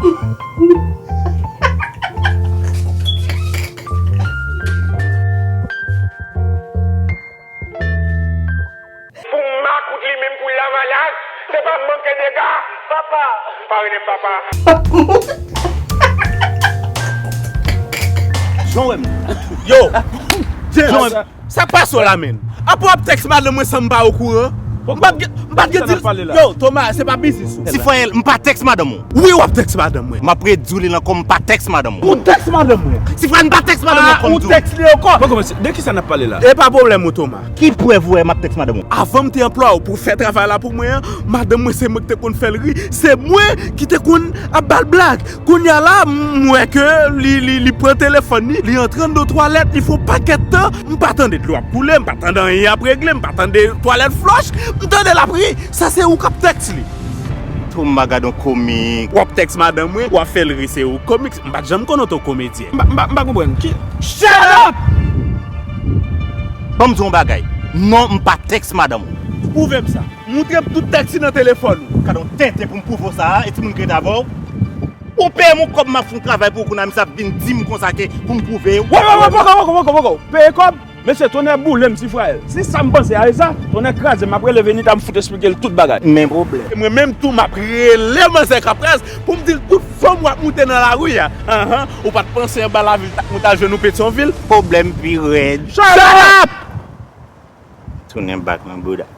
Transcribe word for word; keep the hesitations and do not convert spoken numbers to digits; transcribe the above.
Pou makout li menm pou lavalaj, se pa manke dega. Papa. Pa rele m papa. Jan w wè m. Yo. Jan w wè m. Sa k pase w la menm? Apa w ap tèks madanm mwen san m pa okouran? M pa t gen, m pa t gen di l. Yo, Thomas, se pa biznis ou. Tifrayèl, m pa tèks madanm ou. Wi, w ap tèks madanm mwen. M ap redi w li ankò, m pa tèks madanm ou. Ou tèks madanm mwen. Tifrayèl, m pa tèks madanm ou ankò, m di w. Ou tèks li ankò. Bon, kòmanse, de kisa n ap pale la? E pa pwoblèm ou, Thomas. Ki prèv ou wè m ap tèks madanm ou? Avan m te anplwaye w pou w fè travay la pou mwen an, madanm mwen se mwen ki te konn fè l ri, se mwen ki te konn ap ba l blag. Kounye a la, m wè ke li, li, li pran telefòn li, li antre anndan twalèt, li fè yon pakèt tan, m pa tande dlo ap koule, m pa tande anyen ap regle, m pa tande twalèt flòch, m tande l ap ri. Sa se ou k ap tèks li. Thomas, gad on komik. W ap tèks madanm mwen, w ap fè l ri, se ou k komik. M pa t janm konnen w te yon komedyen. M pa, m pa, m pa konprann. Ki... Shut up! Ban m di w yon bagay. Non, m pa tèks madanm ou. Pwouve m sa. Montre m tout tèks ki nan telefòn ou. Gad on tenten pou m pwouve w sa a, e timoun ki rete avè w. Ou peye m yon kòb, m ap fè yon travay pou ou, kounye a misye ap vin di m konsa ke pou m pwouve w. Wè, wè, wè, poko, poko, poko, poko. Peye kòb? Mesye, tonnè boule m, Tifrayèl. Si sa m panse a e sa, tonnè kraze m, m ap rele Venita, m fout esplike l tout bagay. Men pwoblèm. E mwen menm tou, m ap rele manzè Kapraz pou m di l tout fanm w ap moute nan lari a. Anhan, ou pa t panse anba lavil t ap moute al jwenn ou Petyonvil? Pwoblèm pi rèd. Shut up! Tounen bak nan bouda.